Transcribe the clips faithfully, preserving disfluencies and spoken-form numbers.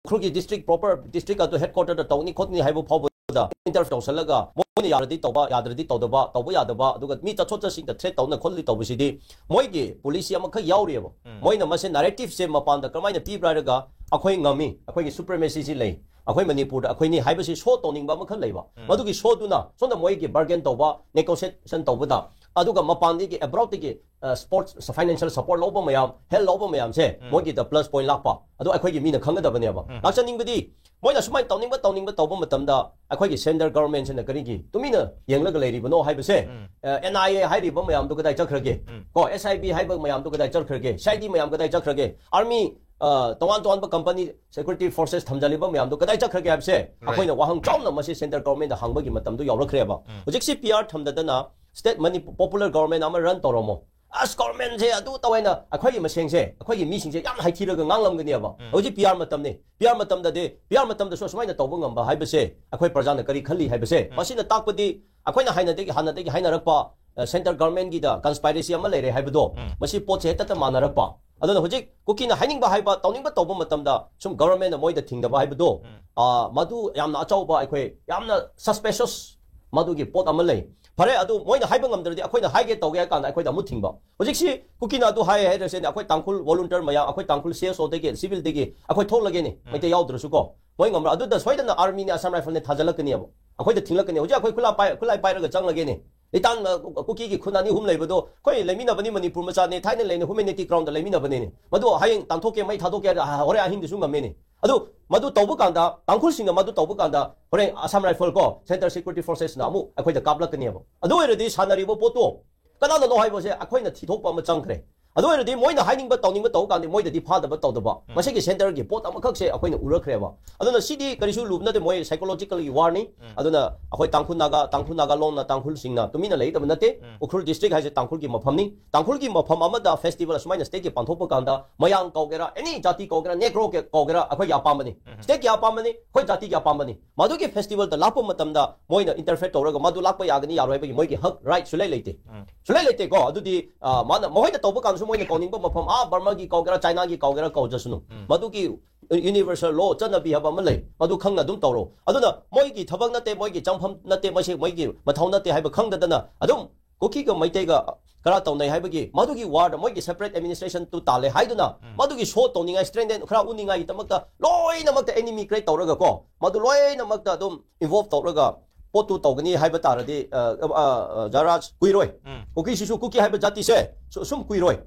ꯎꯈ꯭ꯔꯨꯜꯒꯤ district, proper district ꯑꯗꯨ headquarter ꯗ ꯇꯧꯅꯤ ꯈꯣꯠꯅꯤ ꯍꯥꯏꯕ ꯐꯥꯎꯕꯗ interfere ꯇꯧꯁꯜꯂꯒ ꯃꯣꯏꯅ ꯌꯥꯔꯗꯤ ꯇꯧꯕ, ꯌꯥꯗ꯭ꯔꯗꯤ ꯇꯧꯗꯕ, ꯇꯧꯕ ꯌꯥꯗꯕ, ꯑꯗꯨꯒ ꯃꯤ ꯆꯠꯊꯣꯛ ꯆꯠꯁꯤꯟꯗ threat ꯇꯧꯅ ꯈꯣꯠꯂꯤ ꯇꯧꯕꯁꯤꯗꯤ ꯃꯣꯏꯒꯤ policy ꯑꯃꯈꯛ ꯌꯥꯎꯔꯤꯑꯕ꯫ ꯃꯣꯏꯅ ꯃꯁꯤ narrative ꯁꯦ ꯃꯄꯥꯟꯗ ꯀꯔꯝꯍꯥꯏꯅ ꯄꯤꯕ꯭ꯔꯥ ꯍꯥꯏꯔꯒ, "ꯑꯩꯈꯣꯏ ꯉꯝꯃꯤ, ꯑꯩꯈꯣꯏꯒꯤ supremacy ꯁꯤ ꯂꯩ, ꯑꯩꯈꯣꯏ ꯃꯅꯤꯄꯨꯔꯗ ꯑꯩꯈꯣꯏꯅꯤ" ꯍꯥꯏꯕꯁꯤ show ꯇꯧꯅꯤꯡꯕ ꯑꯃꯈꯛ ꯂꯩꯕ꯫ ꯃꯗꯨꯒꯤ show ꯗꯨꯅ ꯁꯣꯝꯗ ꯃꯣꯏꯒꯤ bargain ꯇꯧꯕ, negotiation ꯇꯧꯕꯗ, ꯑꯗꯨꯒ ꯃꯄꯥꯟꯗꯒꯤ, abroad ꯇꯒꯤ, ꯑ, sports financial support ꯂꯧꯕ ꯃꯌꯥꯝ, help ꯂꯧꯕ ꯃꯌꯥꯝꯁꯦ ꯃꯣꯏꯒꯤꯗ plus point ꯂꯥꯛꯄ꯫ ꯑꯗꯣ ꯑꯩꯈꯣꯏꯒꯤ ꯃꯤꯅ ꯈꯪꯒꯗꯕꯅꯦꯕ꯫ ꯂꯥꯛꯆꯅꯤꯡꯕꯗꯤ ꯃꯣꯏꯅ ꯁꯨꯃꯥꯏꯅ ꯇꯧꯅꯤꯡꯕ, ꯇꯧꯅꯤꯡꯕ ꯇꯧꯕ ꯃꯇꯝꯗ ꯑꯩꯈꯣꯏꯒꯤ centre government ꯁꯤꯅ ꯀꯔꯤꯒꯤ ꯇꯨꯃꯤꯟꯅ ꯌꯦꯡꯂꯒ ꯂꯩꯔꯤꯕꯅꯣ ꯍꯥꯏꯕꯁꯦ, ꯑ, N I A ꯍꯥꯏꯔꯤꯕ ꯃꯌꯥꯝꯗꯣ ꯀꯗꯥꯏ ꯆꯠꯈ꯭ꯔꯒꯦ? ꯀꯣ, S I B ꯍꯥꯏꯕ ꯃꯌꯥꯝꯗꯣ ꯀꯗꯥꯏ ꯆꯠꯈ꯭ꯔꯒꯦ? C I D ꯃꯌꯥꯝ ꯀꯗꯥꯏ ꯆꯠꯈ꯭ꯔꯒꯦ? Army, ꯑ, ꯇꯣꯉꯥꯟ ꯇꯣꯉꯥꯟꯕ company security forces ꯊꯝꯖꯜꯂꯤꯕ ꯃꯌꯥꯝꯗꯣ ꯀꯗꯥꯏ ꯆꯠꯈ꯭ꯔꯒꯦ ꯍꯥꯏꯕꯁꯦ ꯑꯩꯈꯣꯏꯅ ꯋꯥꯍꯪ ꯆꯥꯎꯅ ꯃꯁꯤ centre government ꯗ ꯍꯪꯕꯒꯤ ꯃꯇꯝꯗꯣ ꯌꯧꯔꯛꯈ꯭ꯔꯦꯕ꯫ ꯍꯧꯖꯤꯛꯁꯤ P R ꯊꯝꯗꯗꯅ state ꯃꯅꯤ-, popular government ꯑꯃ run ꯇꯧꯔꯝꯃꯣ꯫ ꯑꯁ, government ꯁꯦ ꯑꯗꯨ ꯇꯧꯋꯦꯅ ꯑꯩꯈꯣꯏꯒꯤ ꯃꯁꯦꯟꯁꯦ, ꯑꯩꯈꯣꯏꯒꯤ ꯃꯤꯁꯤꯡꯁꯦ ꯌꯥꯝ ꯍꯥꯏꯊꯤꯔꯒ ꯉꯥꯡꯂꯝꯒꯅꯦꯕ꯫ ꯍꯧꯖꯤꯛ P R ꯃꯇꯝꯅꯤ꯫ P R ꯃꯇꯝꯗꯗꯤ, P R ꯃꯇꯝꯗꯁꯨ ꯑꯁꯨꯃꯥꯏꯅ ꯇꯧꯕ ꯉꯝꯕ ꯍꯥꯏꯕꯁꯦ ꯑꯩꯈꯣꯏ ꯄ꯭ꯔꯖꯥꯅ ꯀꯔꯤ ꯈꯜꯂꯤ ꯍꯥꯏꯕꯁꯦ, ꯃꯁꯤꯅ ꯇꯥꯛꯄꯗꯤ ꯑꯩꯈꯣꯏꯅ ꯍꯥꯟꯅꯗꯒꯤ, ꯍꯥꯟꯅꯗꯒꯤ ꯍꯥꯏꯅꯔꯛꯄ, ꯑ, centre government ꯒꯤꯗ conspiracy ꯑꯃ ꯂꯩꯔꯦ ꯍꯥꯏꯕꯗꯣ, ꯃꯁꯤ ꯄꯣꯠꯁꯦ ꯍꯦꯛꯇ ꯃꯥꯟꯅꯔꯛꯄ꯫ ꯑꯗꯨꯅ ꯍꯧꯖꯤꯛ ꯀꯨꯀꯤꯅ ꯍꯥꯏꯅꯤꯡꯕ ꯍꯥꯏꯕ, ꯇꯧꯅꯤꯡꯕ ꯇꯧꯕ ꯃꯇꯝꯗ ꯁꯨꯝ government ꯅ ꯃꯣꯏꯗ ꯊꯤꯡꯗꯕ ꯍꯥꯏꯕꯗꯣ, ꯑ, ꯃꯗꯨ ꯌꯥꯝꯅ ꯑꯆꯧꯕ, ꯑꯩꯈꯣꯏ ꯌꯥꯝꯅ suspicious ꯃꯗꯨꯒꯤ ꯄꯣꯠ ꯑꯃ ꯂꯩ꯫ ꯐꯔꯦ, ꯑꯗꯨ ꯃꯣꯏꯅ ꯍꯥꯏꯕ ꯉꯝꯗ꯭ꯔꯗꯤ ꯑꯩꯈꯣꯏꯅ ꯍꯥꯏꯒꯦ ꯇꯧꯒꯦ ꯍꯥꯏ ꯀꯥꯟꯗ ꯑꯩꯈꯣꯏꯗ ꯑꯃꯨꯛ ꯊꯤꯡꯕ꯫ ꯍꯧꯖꯤꯛꯁꯤ ꯀꯨꯀꯤꯅ ꯑꯗꯨ ꯍꯥꯏ ꯍꯥꯏꯔꯁꯦꯅꯦ, ꯑꯩꯈꯣꯏ ꯇꯥꯡꯈꯨꯜ volunteer ꯃꯌꯥꯝ, ꯑꯩꯈꯣꯏ ꯇꯥꯡꯈꯨꯜ C S O ꯗꯒꯤ, civil ꯗꯒꯤ ꯑꯩꯈꯣꯏ ꯊꯣꯛꯂꯒꯦꯅꯦ, ꯃꯩꯇꯩ ꯌꯥꯎꯗ꯭ꯔꯁꯨ ꯀꯣ꯫ ꯃꯣꯏ ꯉꯝꯕ꯭ꯔꯥ? ꯑꯗꯨꯗ ꯁꯣꯏꯗꯅ army ꯅꯦ, Assam Rifle ꯅꯦ ꯊꯥꯖꯤꯜꯂꯛꯀꯅꯦꯕ꯫ ꯑꯩꯈꯣꯏꯗ ꯊꯤꯡꯂꯛꯀꯅꯤ꯫ ꯍꯧꯖꯤꯛ ꯑꯩꯈꯣꯏ ꯈꯨꯠꯂꯥꯏ ꯄꯥꯏ-, ꯈꯨꯠꯂꯥꯏ ꯄꯥꯏꯔꯒ ꯆꯪꯂꯒꯦꯅꯦ꯫ ꯂꯤꯇꯥꯟ, ꯑ, ꯀꯨꯀꯤꯒꯤ ꯈꯨꯟ ꯑꯅꯤ ꯑꯍꯨꯝ ꯂꯩꯕꯗꯣ, ꯑꯩꯈꯣꯏ ꯂꯩꯃꯤꯟꯅꯕꯅꯤ, ꯃꯅꯤꯄꯨꯔ ꯃꯆꯥꯅꯤ, ꯊꯥꯏꯅ ꯂꯩꯅ humanity ground ꯗ ꯂꯩꯃꯤꯟꯅꯕꯅꯤꯅꯦ꯫ ꯃꯗꯨ ꯍꯌꯦꯡ ꯇꯥꯟꯊꯣꯛꯀꯦ, ꯃꯩ ꯊꯥꯗꯣꯛꯀꯦ ꯍꯥꯏꯔ, ꯍ-, ꯍꯣꯔꯦꯟ ꯑꯍꯤꯡꯗꯁꯨ ꯉꯝꯃꯦꯅꯦ꯫ ꯑꯗꯨ ꯃꯗꯨ ꯇꯧꯕ ꯀꯥꯟꯗ, ꯇꯥꯡꯈꯨꯜꯁꯤꯡꯅ ꯃꯗꯨ ꯇꯧꯕ ꯀꯥꯟꯗ, ꯍꯣꯔꯦꯟ Assam Rifle ꯀꯣ, Central Security Forces ꯅ ꯑꯃꯨꯛ ꯑꯩꯈꯣꯏꯗ ꯀꯥꯞꯂꯛꯀꯅꯦꯕ꯫ ꯑꯗꯨ ꯑꯣꯏꯔꯗꯤ ꯁꯥꯟꯅꯔꯤꯕ ꯄꯣꯠꯇꯣ ꯀꯅꯥꯅꯅꯣ ꯍꯥꯏꯕꯁꯦ ꯑꯩꯈꯣꯏꯅ ꯊꯤꯗꯣꯛꯄ ꯑꯃ ꯆꯪꯈ꯭ꯔꯦ꯫ ꯑꯗꯨ ꯑꯣꯏꯔꯗꯤ ꯃꯣꯏꯅ ꯍꯥꯏꯅꯤꯡꯕ ꯇꯧꯅꯤꯡꯕ ꯇꯧꯕ ꯀꯥꯟꯗ ꯃꯣꯏꯗꯗꯤ ꯐꯥꯗꯕ ꯇꯧꯗꯕ, ꯃꯁꯤꯒꯤ centre ꯒꯤ ꯄꯣꯠ ꯑꯃꯈꯛꯁꯦ ꯑꯩꯈꯣꯏꯅ ꯎꯔꯛꯈ꯭ꯔꯦꯕ꯫ ꯑꯗꯨꯅ ꯁꯤꯗꯤ ꯀꯔꯤꯁꯨ ꯂꯨꯕ ꯅꯠꯇꯦ, ꯃꯣꯏ psychological ꯒꯤ war ꯅꯤ꯫ ꯑꯗꯨꯅ ꯑꯩꯈꯣꯏ ꯇꯥꯡꯈꯨꯜ ꯅꯥꯒꯥ, ꯇꯥꯡꯈꯨꯜ ꯅꯥꯒꯥ ꯂꯣꯟꯅ ꯇꯥꯡꯈꯨꯜꯁꯤꯡꯅ ꯇꯨꯃꯤꯟꯅ ꯂꯩꯒꯗꯕ ꯅꯠꯇꯦ꯫ ꯎꯈ꯭ꯔꯨꯜ district ꯍꯥꯏꯁꯦ ꯇꯥꯡꯈꯨꯜꯒꯤ ꯃꯐꯝꯅꯤ꯫ ꯇꯥꯡꯈꯨꯜꯒꯤ ꯃꯐꯝ ꯑꯃꯗ festival ꯑꯁꯨꯃꯥꯏꯅ state ꯀꯤ ꯄꯥꯡꯊꯣꯛꯄ ꯀꯥꯟꯗ ꯃꯌꯥꯡ ꯀꯧꯒꯦꯔꯥ, any ꯖꯥꯇꯤ ꯀꯧꯒꯦꯔꯥ, Negro ꯀꯦ-, ꯀꯧꯒꯦꯔꯥ, ꯑꯩꯈꯣꯏꯒꯤ ꯑꯄꯥꯝꯕꯅꯤ꯫ State ꯀꯤ ꯑꯄꯥꯝꯕꯅꯤ, ꯑꯩꯈꯣꯏ ꯖꯥꯇꯤꯒꯤ ꯑꯄꯥꯝꯕꯅꯤ꯫ ꯃꯗꯨꯒꯤ festival ꯗ ꯂꯥꯛꯄ ꯃꯇꯝꯗ ꯃꯣꯏꯅ interfere ꯇꯧꯔꯒ ꯃꯗꯨ ꯂꯥꯛꯄ ꯌꯥꯒꯅꯤ ꯌꯥꯔꯣꯏ ꯍꯥꯏꯕꯒꯤ ꯃꯣꯏꯒꯤ ꯍꯛ, right ꯁꯨꯂꯩ ꯂꯩꯇꯦ꯫ ꯁꯨꯂꯩ ꯂꯩꯇꯦꯀꯣ꯫ ꯑꯗꯨꯗꯤ, ꯑ, ꯃꯥꯅ, ꯃꯈꯣꯏꯅ ꯇꯧꯕ ꯀꯥꯟꯗꯁꯨ ꯃꯣꯏꯅ ꯀꯧꯅꯤꯡꯕ ꯃꯐꯝ, ꯑꯥ, ꯕꯔꯃꯥꯒꯤ ꯀꯧꯒꯦꯔꯥ, ꯆꯥꯏꯅꯥꯒꯤ ꯀꯧꯒꯦꯔꯥ, ꯀꯧꯖꯁꯅꯨ꯫ ꯃꯗꯨꯒꯤ ꯌꯨꯅꯤꯚꯔꯁꯦꯜ ꯂꯣ, ꯆꯠꯅꯕꯤ ꯍꯥꯏꯕ ꯑꯃ ꯂꯩ, ꯃꯗꯨ ꯈꯪꯅ ꯑꯗꯨꯝ ꯇꯧꯔꯣ꯫ ꯑꯗꯨꯅ ꯃꯣꯏꯒꯤ ꯊꯕꯛ ꯅꯠꯇꯦ, ꯃꯣꯏꯒꯤ ꯆꯪꯐꯝ ꯅꯠꯇꯦ, ꯃꯁꯤ ꯃꯣꯏꯒꯤ ꯃꯊꯧ ꯅꯠꯇꯦ ꯍꯥꯏꯕ ꯈꯪꯗꯗꯅ ꯑꯗꯨꯝ ꯀꯨꯀꯤꯒ ꯃꯩꯇꯩꯒ ꯈꯔ ꯇꯧꯅꯩ ꯍꯥꯏꯕꯒꯤ ꯃꯗꯨꯒꯤ ꯋꯥꯔꯗ ꯃꯣꯏꯒꯤ ꯁꯦꯄꯔꯦꯠ ꯑꯦꯗꯃꯤꯅꯤꯁꯇ꯭ꯔꯦꯁꯟ ꯇꯨ ꯇꯥꯜꯂꯦ ꯍꯥꯏꯗꯨꯅ ꯃꯗꯨꯒꯤ ꯁꯣ ꯇꯧꯅꯤꯡꯉꯥꯏ, ꯁ꯭ꯇꯔꯦꯟꯗꯦꯟ ꯈꯔ ꯎꯅꯤꯡꯉꯥꯏꯒꯤꯗꯃꯛꯇ ꯂꯣꯏꯅꯃꯛꯇ ꯑꯦꯅꯤꯃꯤ ꯀ꯭ꯔꯤꯌꯦꯠ ꯇꯧꯔꯒ ꯀꯣ, ꯃꯗꯨ ꯂꯣꯏꯅꯃꯛꯇ ꯑꯗꯨꯝ ꯏꯟꯚꯣꯜꯕ ꯇꯧꯔꯒ ꯄꯣꯠꯇꯨ ꯇꯧꯒꯅꯤ ꯍꯥꯏꯕ ꯇꯥꯔꯗꯤ, ꯑ, ꯑ, ꯑ, ꯖꯥꯔꯥꯖ ꯀꯨꯏꯔꯣꯏ꯫ ꯎꯝ꯫ ꯀꯨꯀꯤꯁꯤꯁꯨ, ꯀꯨꯀꯤ ꯍꯥꯏꯕ ꯖꯥꯇꯤꯁꯦ ꯁꯨ-, ꯁꯨꯝ ꯀꯨꯏꯔꯣꯏ꯫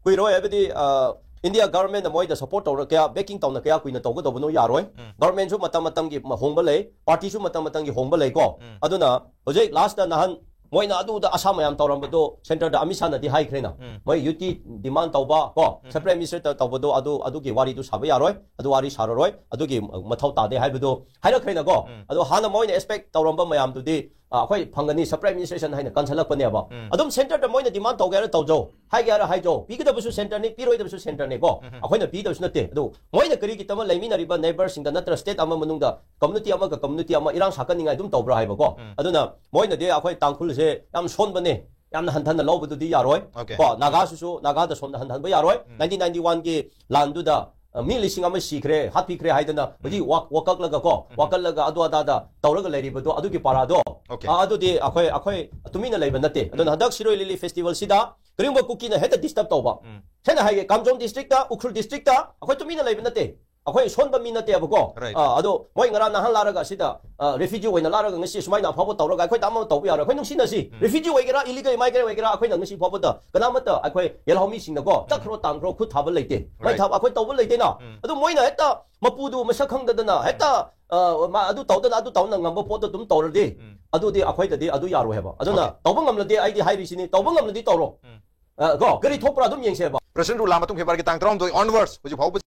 ꯀꯨꯏꯔꯣꯏ ꯍꯥꯏꯕꯗꯤ, ꯑ, ꯏꯟꯗꯤꯌꯥ ꯒꯚꯔꯟꯃꯦꯟꯠꯅ ꯃꯣꯏꯗ ꯁꯄꯣꯔꯠ ꯇꯧꯔ ꯀꯌꯥ, ꯕꯦꯀꯤꯡ ꯇꯧꯅ ꯀꯌꯥ ꯀꯨꯏꯅ ꯇꯧꯒꯗꯧꯕꯅꯣ ꯌꯥꯔꯣꯏ꯫ ꯎꯝ꯫ ꯒꯚꯔꯟꯃꯦꯟꯠꯁꯨ ꯃꯇꯝ ꯃꯇꯝꯒꯤ ꯃ-, ꯍꯣꯡꯕ ꯂꯩ, ꯄꯥꯔꯇꯤꯁꯨ ꯃꯇꯝ ꯃꯇꯝꯒꯤ ꯍꯣꯡꯕ ꯂꯩꯀꯣ꯫ ꯎꯝ꯫ ꯑꯗꯨꯅ ꯍꯧꯖꯤꯛ ꯂꯥꯁꯇ ꯅꯍꯥꯟ ꯃꯣꯏꯅ ꯑꯗꯨꯗ ꯑꯁꯥ ꯃꯌꯥꯝ ꯇꯧꯔꯝꯕꯗꯣ ꯁꯦꯟꯇꯔꯗ ꯑꯃꯤꯠ ꯁꯥꯍꯅꯗꯤ ꯍꯥꯏꯈ꯭ꯔꯦꯅ꯫ ꯎꯝ꯫ ꯃꯣꯏ ꯌꯨꯇꯤ ꯗꯤꯃꯥꯟ ꯇꯧꯕ ꯀꯣ, ꯎꯝ꯫ ꯁꯦꯄꯔꯦꯠ ꯑꯦꯗꯃꯤꯅꯤꯁꯇ꯭ꯔꯦꯇꯔ ꯇꯧꯕꯗꯣ ꯑꯗꯨ, ꯑꯗꯨꯒꯤ ꯋꯥꯔꯤꯗꯨ ꯁꯥꯕ ꯌꯥꯔꯣꯏ, ꯑꯗꯨ ꯋꯥꯔꯤ ꯁꯥꯔꯔꯣꯏ, ꯑꯗꯨꯒꯤ ꯃꯊꯧ ꯇꯥꯗꯦ ꯍꯥꯏꯕꯗꯣ ꯍꯥꯏꯔꯛꯈ꯭ꯔꯦꯅꯀꯣ꯫ ꯎꯝ꯫ ꯑꯗꯣ ꯍꯥꯟꯅ ꯃꯣꯏꯅ ꯑꯦꯛꯁꯄꯦꯛ ꯇꯧꯔꯝꯕ ꯃꯌꯥꯝꯗꯨꯗꯤ, ꯑ, ꯑꯩꯈꯣꯏ ꯐꯪꯒꯅꯤ, ꯁꯦꯄꯔꯦꯠ ꯑꯦꯗꯃꯤꯅꯤꯁꯇ꯭ꯔꯦꯁꯟ ꯍꯥꯏꯅ ꯀꯟꯁꯜꯂꯛꯄꯅꯦꯕ꯫ ꯎꯝ꯫ ꯑꯗꯨꯝ ꯁꯦꯟꯇꯔꯗ ꯃꯣꯏꯅ ꯗꯤꯃꯥꯟ ꯇꯧꯒꯦ ꯍꯥꯏꯔ ꯇꯧꯖꯧ, ꯍꯥꯏꯒꯦ ꯍꯥꯏꯔ ꯍꯥꯏꯖꯧ, ꯄꯤꯒꯗꯕꯁꯨ ꯁꯦꯟꯇꯔꯅꯤ, ꯄꯤꯔꯣꯏꯗꯕꯁꯨ ꯁꯦꯟꯇꯔꯅꯤꯀꯣ꯫ ꯎꯝ꯫ ꯑꯩꯈꯣꯏꯅ ꯄꯤꯗꯕꯁꯨ ꯅꯠꯇꯦ꯫ ꯑꯗꯨ ꯃꯣꯏꯅ ꯀꯔꯤꯒꯤꯗꯃꯛ ꯂꯩꯃꯤꯟꯅꯔꯤꯕ ꯅꯦꯕꯔꯁꯤꯡꯗ ꯅꯠꯇ꯭ꯔ ꯁ꯭ꯇꯦꯠ ꯑꯃ ꯃꯅꯨꯡꯗ ꯀꯝꯃꯨꯅꯤꯇꯤ ꯑꯃꯒ ꯀꯝꯃꯨꯅꯤꯇꯤ ꯑꯃ ꯏꯔꯥꯡ ꯁꯥꯒꯠꯅꯤꯡꯉꯥꯏ ꯑꯗꯨꯝ ꯇꯧꯕ꯭ꯔꯥ ꯍꯥꯏꯕꯀꯣ꯫ ꯎꯝ꯫ ꯑꯗꯨꯅ ꯃꯣꯏꯅꯗꯤ ꯑꯩꯈꯣꯏ ꯇꯥꯡꯈꯨꯜꯁꯦ ꯌꯥꯝ ꯁꯣꯟꯕꯅꯦ, ꯌꯥꯝꯅ ꯍꯟꯊꯅ ꯂꯧꯕꯗꯨꯗꯤ ꯌꯥꯔꯣꯏ꯫ OK꯫ ꯀꯣ, ꯅꯥꯒꯥꯁꯤꯁꯨ, ꯅꯥꯒꯥꯗ ꯁꯣꯝꯗ ꯍꯟꯊꯍꯟꯕ ꯌꯥꯔꯣꯏ꯫ ꯎꯝ꯫ ꯅꯥꯏꯟꯇꯤꯟ ꯅꯥꯏꯟꯇꯤ ꯋꯥꯟꯒꯤ ꯂꯥꯟꯗꯨꯗ, ꯑ, ꯃꯤ ꯂꯤꯁꯤꯡ ꯑꯃ ꯁꯤꯈ꯭ꯔꯦ, ꯍꯥꯠꯄꯤꯈ꯭ꯔꯦ ꯍꯥꯏꯗꯅ ꯍꯧꯖꯤꯛ ꯎꯝ꯫ ꯋꯥꯛ-, ꯋꯥꯀꯠꯂꯒ ꯀꯣ, ꯎꯝ꯫ ꯋꯥꯀꯠꯂꯒ ꯑꯗꯨ ꯑꯗꯥꯗ ꯇꯧꯔꯒ ꯂꯩꯔꯤꯕꯗꯣ, ꯑꯗꯨꯒꯤ ꯄꯥꯔꯥꯗꯣ, OK꯫ ꯑ, ꯑꯗꯨꯗꯤ ꯑꯩꯈꯣꯏ, ꯑꯩꯈꯣꯏ ꯇꯨꯃꯤꯟꯅ ꯂꯩꯕ ꯅꯠꯇꯦ꯫ ꯑꯗꯨꯅ ꯎꯝ꯫ ꯍꯟꯗꯛ ꯁꯤꯔꯣꯏ ꯂꯤꯂꯤ ꯐꯦꯁꯇꯤꯚꯦꯜꯁꯤꯗ ꯀꯔꯤꯒꯨꯝꯕ ꯀꯨꯀꯤꯅ ꯍꯦꯛꯇ ꯗꯤꯁꯇꯔꯕ ꯇꯧꯕ, ꯎꯝ꯫ ꯁꯦꯡꯅ ꯍꯥꯏꯒꯦ, ꯀꯥꯝꯖꯣꯡ ꯗꯤꯁꯇ꯭ꯔꯤꯛꯇ, ꯎꯈ꯭ꯔꯨꯜ ꯗꯤꯁꯇ꯭ꯔꯤꯛꯇ ꯑꯩꯈꯣꯏ ꯇꯨꯃꯤꯟꯅ ꯂꯩꯕ ꯅꯠꯇꯦ꯫ ꯑꯩꯈꯣꯏ ꯁꯣꯟꯕ ꯃꯤ ꯅꯠꯇꯦꯕꯀꯣ꯫ Right꯫ ꯑ, ꯑꯗꯣ ꯃꯣꯏ ꯉꯔꯥꯡ ꯅꯍꯥꯟ ꯂꯥꯛꯔꯒ ꯁꯤꯗ, ꯑ, ꯔꯦꯐ꯭ꯌꯨꯖꯤ ꯑꯣꯏꯅ ꯂꯥꯛꯔꯒ ꯉꯁꯤ ꯁꯨꯃꯥꯏꯅ ꯑꯐꯕ ꯇꯧꯔꯒ ꯑꯩꯈꯣꯏꯗ ꯑꯃ ꯇꯧꯕ ꯌꯥꯔꯣꯏ꯫ ꯑꯩꯈꯣꯏ ꯅꯨꯡꯁꯤꯅꯁꯤ꯫ ꯎꯝ꯫ ꯔꯦꯐ꯭ꯌꯨꯖꯤ ꯑꯣꯏꯒꯦꯔꯥ, ꯏꯂꯤꯒꯦꯜ ꯏꯃꯥꯏꯒ꯭ꯔꯦꯟ ꯑꯣꯏꯒꯦꯔꯥ, ꯑꯩꯈꯣꯏꯅ ꯉꯁꯤ ꯐꯥꯎꯕꯗ ꯀꯅꯥꯃꯠꯇ ꯑꯩꯈꯣꯏ ꯌꯦꯜꯍꯧꯃꯤꯁꯤꯡꯅꯀꯣ, ꯎꯝ꯫ ꯆꯠꯈ꯭ꯔꯣ, ꯇꯥꯟꯈ꯭ꯔꯣ, ꯈꯨꯠ ꯊꯥꯕ ꯂꯩꯇꯦ꯫ ꯃꯩ Right꯫ ꯊꯥꯕ ꯑꯩꯈꯣꯏ ꯇꯧꯕ ꯂꯩꯇꯦꯅ꯫ ꯎꯝ꯫ ꯑꯗꯨ ꯃꯣꯏꯅ ꯍꯦꯛꯇ ꯃꯄꯨꯗꯨ ꯃꯁꯛ ꯈꯪꯗꯗꯅ ꯍꯦꯛꯇ, ꯑ, ꯃꯥ ꯑꯗꯨ ꯇꯧꯗꯅ ꯑꯗꯨ ꯇꯧꯅ ꯉꯝꯕ ꯄꯣꯠꯇꯣ ꯑꯗꯨꯝ ꯇꯧꯔꯗꯤ, ꯎꯝ꯫ ꯑꯗꯨꯗꯤ ꯑꯩꯈꯣꯏꯗꯗꯤ ꯑꯗꯨ ꯌꯥꯔꯣꯏ ꯍꯥꯏꯕ꯫ ꯑꯗꯨꯅ OK꯫ ꯇꯧꯕ ꯉꯝꯂꯗꯤ ꯑꯩꯗꯤ ꯍꯥꯏꯔꯤꯁꯤꯅꯤ, ꯇꯧꯕ ꯉꯝꯂꯗꯤ ꯇꯧꯔꯣ꯫ ꯎꯝ꯫ ꯑ, ꯀꯣ, ꯀꯔꯤ ꯊꯣꯛꯄ꯭ꯔꯥ ꯑꯗꯨꯝ ꯌꯦꯡꯁꯦꯕ꯫ ꯄ꯭ꯔꯁꯤꯗꯦꯟꯠ ꯔꯨꯜ ꯂꯥꯛꯑ ꯃꯇꯨꯡ ꯐꯦꯕ꯭ꯔꯨꯋꯥꯔꯤꯒꯤ ꯇꯥꯡ ꯇꯔꯥꯍꯨꯝꯗꯣꯏ onwards ꯍꯧꯖꯤꯛ ꯐꯥꯎꯕ